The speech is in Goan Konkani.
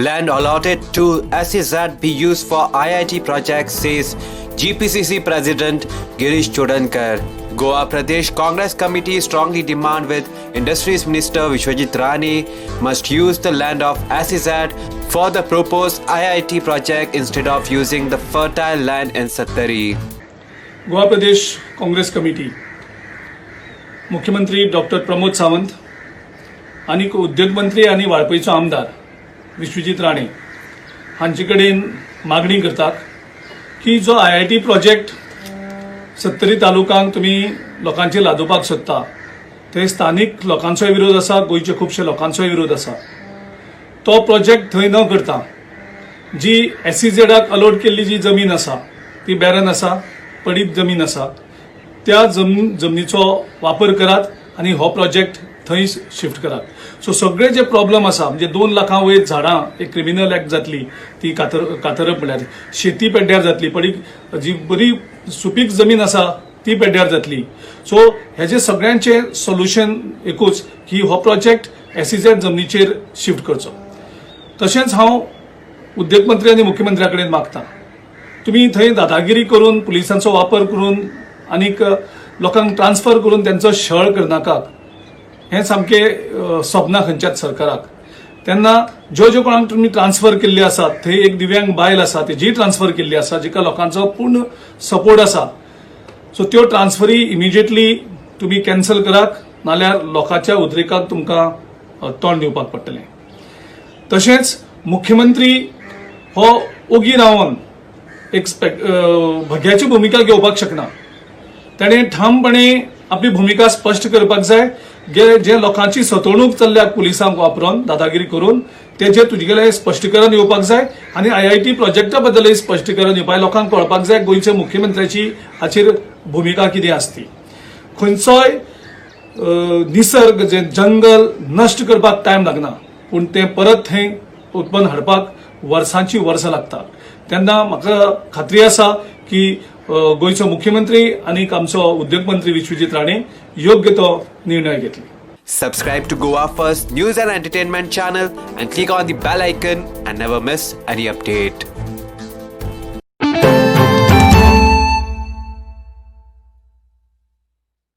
Land allotted to SEZ be used for IIT project, says GPCC President Girish Chodankar. Goa Pradesh Congress Committee strongly demand with Industries Minister Vishwajit Rane must use the land of SEZ for the proposed IIT project instead of using the fertile land in Sattari. Goa Pradesh Congress committee मुख्यमंत्री डॉक्टर प्रमोद सावंत आनी उद्योग मंत्री आनी वाळपयचो आमदार विश्वजीत राणे हांचे कडेन मागणी करतात की जो आयआयटी प्रोजेक्ट सत्तरी तालुकांक तुमी लोकांचेर लादोवपाक सोदता, थंय स्थानीक लोकांचोय विरोध आसा, गोंयचे खुबशे लोकांचोय विरोध आसा. तो प्रोजेक्ट थंय न करता जी एसईझेडाक अलॉट केल्ली जी जमीन आसा, ती बॅरन आसा, पडीत जमीन आसा, त्या जमनीचो वापर करात आनी हो प्रोजेक्ट थंय शिफ्ट करात. सो सगळे जे प्रॉब्लम आसा, म्हणजे 2 लाखां वयर झाडां, एक क्रिमिनल एक्ट जातली ती कातरप म्हळ्यार शेती पेड्ड्यार जातली, पडीक जी बरी सुपीक जमीन आसा ती पेड्ड्यार जातली. सो हेजे सगळ्यांचे सोल्युशन एकूच की हो प्रोजेक्ट एसईझेड जमनीचेर शिफ्ट करचो. तशेंच हांव उद्देग मंत्री आनी मुख्यमंत्र्या कडेन मागता, तुमी थंय दादागिरी करून, पुलिसांचो वापर करून आनीक लोकांक ट्रान्सफर करून तेंचो छळ करनाकात. हें सामकें सोबना खंयच्याच सरकाराक. तेन्ना ज्यो ज्यो कोणाक तुमी ट्रान्सफर केल्ले आसात, थंय एक दिव्यांग बायल आसा, तेजी ट्रान्सफर केल्ली आसा, जिका लोकांचो पूर्ण सपोर्ट आसा, सो त्यो ट्रान्सफरी इमिजिएटली तुमी कॅन्सल करात, नाल्यार लोकांच्या उद्रेकाक तुमकां तोंड दिवपाक पडटलें. तशेंच मुख्यमंत्री हो ओगी रावन एक भग्याची भुमिका घेवपाक शकना. ताणें ठामपणे आपली भुमिका स्पश्ट करपाक जाय. जे लोकांची सतवणूक चल्ल्या पुलिसांक वापरून, दादागिरी करून, तेजेर तुजे स्पश्टीकरण येवपाक जाय आनी आयआयटी प्रोजेक्टा बद्दलय स्पश्टीकरण येवपाक, लोकांक कळपाक जाय गोंयच्या मुख्यमंत्र्याची हाचेर भुमिका कितें आसती. खंयचोय निसर्ग जे जंगल नश्ट करपाक टायम लागना, पूण तें परत थंय उत्पन्न हाडपाक वर्सांची वर्सां लागता. तेन्ना म्हाका खात्री आसा की गोंयचो मुख्यमंत्री आनी आमचो उद्योग मंत्री विश्वजीत राणे योग्य तो निर्णय घेतले. Subscribe to Goa First News and Entertainment channel and click on the bell icon and never miss any update.